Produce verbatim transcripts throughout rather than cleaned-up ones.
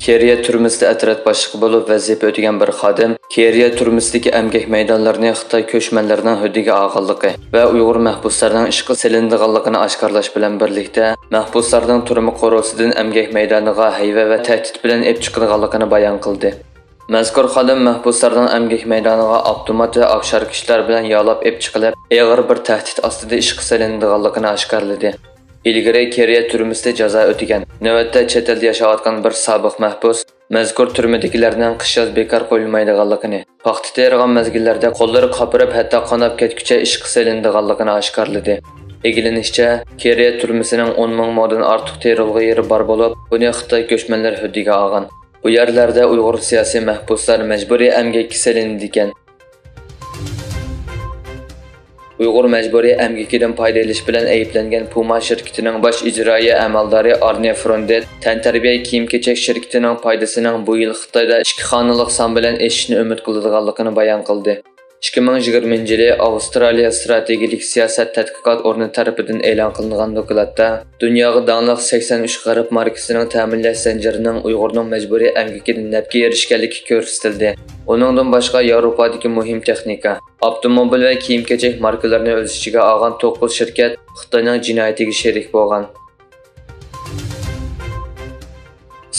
كېرىيە تۈرمىسىدە ئەترەت باشلىقى بولۇپ ۋەزىپە ئۆتىگەن بىر خادىم كېرىيە تۈرمىسىدىكى ئەمگەك مەيدانلىرىنى خىتاي كۆچمەنلىرىنىڭ ھۆددىگە ئالغانلىقى ۋە ئۇيغۇر مەھبۇسلارنىڭ ئىشقا سېلىنىدىغانلىقىنى ئاشكارىلاش بىلەن بىرلىكتە، مەھبۇسلارنىڭ تۈرمە قورۇسىدىن ئەمگەك مەيدانىغا ھەيۋە ۋە تەھدىت بىلەن ئېلىپ چىقىدىغانلىقىنى بايان قىلدى. مەزكۇر خادىم مەھبۇسلارنىڭ ئەمگەك مەيدانىغا ئاپتومات ۋە ئاپشاركا ئىشلار بىلەن يالاپ ئېلىپ چىقىلىپ، ئېغىر بىر تەھدىت ئاستىدا ئىشقا سېلىنىدىغانلىقىنى ئاشكارىلىدى. ئىلگىرى كېرىيە تۈرمىسىدە جازا ئۆتىگەن، نۆۋەتتە چەت ئەلدە ياشاۋاتقان بىر سابىق مەھبۇس مەزكۇر تۈرمىدىكىلەرنىڭ قىش-ياز بىكار قويۇلمايدىغانلىقىنى، پاختا تېرىغان مەزگىللەردە قوللىرى قاپىرىپ، ھەتتا قاناپ كەتكۈچە ئىشقا سېلىنىدىغانلىقىنى ئاشكارىلىدى. ئىگىلىنىشىچە، كېرىيە تۈرمىسىنىڭ ئون مىڭ مودىن ئارتۇق تېرىلغۇ يېرى بار بولۇپ، بۇنى خىتاي كۆچمەنلەر ھۆددىگە ئالغان. بۇ يەرلەردە ئۇيغۇر سىياسىي مەھبۇسلار مەجبۇرىي ئەمگەككە سېلىنىدىكەن. ئۇيغۇر مەجبۇرىي ئەمگىكىدىن پايدا ئېلىش بىلەن ئەيىبلەنگەن پۇما شىركىتىنىڭ باش ئىجرائىيە ئەمەلدارى ئارنې فرۇندېت تەنتەربىيە كىيىم-كېچەك شىركىتىنىڭ پايدىسىنىڭ بۇ يىل خىتايدا ئىككى خانىلىق سان بىلەن ئېشىشىنى ئۈمىد قىلىدىغانلىقىنى بايان قىلدى. ئىككى مىڭ يىگىرمىنچى يىلى ئاۋسترالىيە ستراتېگىيىلىك سىياسەت تەتقىقات ئورنى تەرىپىدىن ئېلان قىلىنغان دوكلاتتا، دۇنياغا داڭلىق سەكسەن ئۈچ غەرب ماركىسىنىڭ تەمىنلەش زەنجىرىنىڭ ئۇيغۇرنىڭ مەجبۇرىي ئەمگىكىدىن نەپكە ئېرىشكەنلىكى كۆرسىتىلدى. ئۇنىڭدىن باشقا، ياۋروپادىكى مۇھىم تېخنىكا، ئاپتوموبىل ۋە كىيىم-كېچەك ماركىلىرىنى ئۆز ئىچىگە ئالغان توققۇز شىركەت خىتاينىڭ جىنايىتىگە شېرىك بولغان.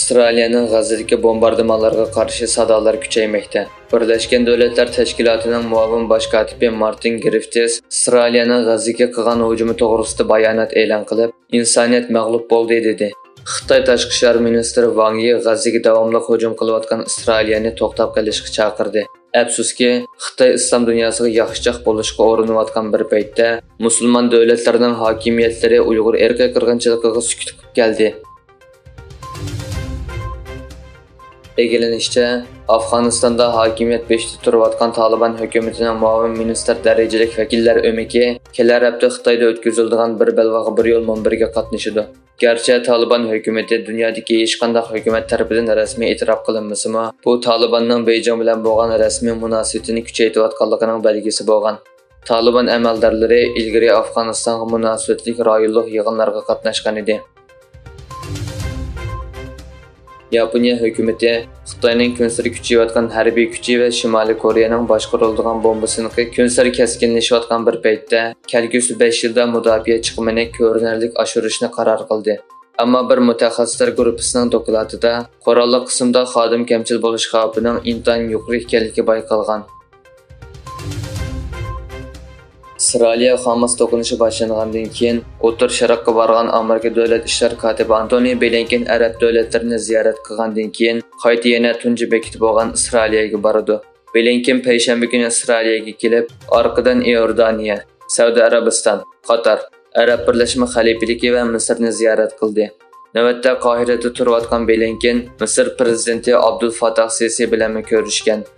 ئىسرائىلىيەنىڭ غەززىدىكى بومباردىمانلارغا قارشى سادالار كۈچەيمەكتە. بىرلەشكەن دۆلەتلەر تەشكىلاتىنىڭ مۇئاۋىن باش كاتىپى مارتىن گرىفتىس ئىسرائىلىيەنىڭ غەززىگە قىلغان ھۇجۇمى توغرىسىدا بايانات ئېلان قىلىپ، ئىنسانىيەت مەغلۇپ بولدى، دېدى. خىتاي تاشقى ئىشلار مىنىستىرى ۋاڭ يى غەززىگە داۋاملىق ھۇجۇم قىلىۋاتقان ئىسرائىلىيەنى توختاپ قېلىشقا چاقىردى. ئەپسۇسكى، خىتاي ئىسلام دۇنياسىغا ياخشىچاق بولۇشقا ئۇرۇنۇۋاتقان بىر پەيتتە، مۇسۇلمان دۆلەتلىرىنىڭ ھاكىمىيەتلىرى ئۇيغۇر ئىرقىي قىرغىنچىلىقىغا سۈكۈت قىلىپ كەلدى. ئىگىلىنىشىچە، ئافغانىستاندا ھاكىمىيەت بېشىدا تۇرۇۋاتقان تالىبان ھۆكۈمىتىنىڭ مۇئاۋىن مىنىستىر دەرىجىلىك ۋەكىللەر ئۆمىكى كېلەر ھەپتە خىتايدا ئۆتكۈزۈلىدىغان بىر بەلباغ بىر يول مۇنبىرىگە قاتنىشىدۇ. گەرچە تالىبان ھۆكۈمىتى دۇنيادىكى ھېچقانداق ھۆكۈمەت تەرىپىدىن رەسمىي ئېتىراپ قىلىنمىسىمۇ، بۇ تالىباننىڭ بېيجىڭ بىلەن بولغان رەسمىي مۇناسىۋىتىنى كۈچەيتىۋاتقانلىقىنىڭ بەلگىسى بولغان. تالىبان ئەمەلدارلىرى ئىلگىرى ئافغانىستانغا مۇناسىۋەتلىك رايونلۇق يىغىنلارغا قاتناشقانىدى. ياپونىيە ھۆكۈمىتى خىتاينىڭ كۈنسېرى كۈچىيىۋاتقان ھەربىي كۈچى ۋە شىمالىي كورېيەنىڭ باشقۇرۇلىدىغان بومبا سىنىقى كۈنسېرى كەسكىنلىشىۋاتقان بىر پەيتتە، كەلگۈسى بەش يىلدا مۇداپىئە چىقىمىنى كۆرۈنەرلىك ئاشۇرۇشنى قارار قىلدى. ئەمما بىر مۇتەخەسسىسلەر گۇرۇپپىسىنىڭ دوكلاتىدا قوراللىق قىسىمدا خادىم كەمچىل بولۇش خەۋپىنىڭ ئىنتايىن يۇقىرى ئىكەنلىكى بايقالغان. ئىسرائىلىيە خاماس توقۇنۇشى باشلانغاندىن كېيىن، ئوتتۇرا شەرققە بارغان ئامېرىكا دۆلەت ئىشلار كاتىپى ئانتونى بلىنكېن ئەرەب دۆلەتلىرىنى زىيارەت قىلغاندىن كېيىن، قايتا يەنە تۇنجى بېكىتى بولغان ئىسرائىلىيەگە بارىدۇ. بلىنكېن پەيشەنبە كۈنى ئىسرائىلىيەگە كېلىپ، ئارقىدىن ئىئوردانىيە، سەئۇدى ئەرەبىستان، قاتار، ئەرەب بىرلەشمە خەلىپىلىكى ۋە مىسىرنى زىيارەت قىلدى. نۆۋەتتە قاھىرەدە تۇرۇۋاتقان بلىنكېن مىسىر پىرېزىدېنتى ئابدۇل فاتاھ سىسى بىلەنمۇ كۆرۈشكەن.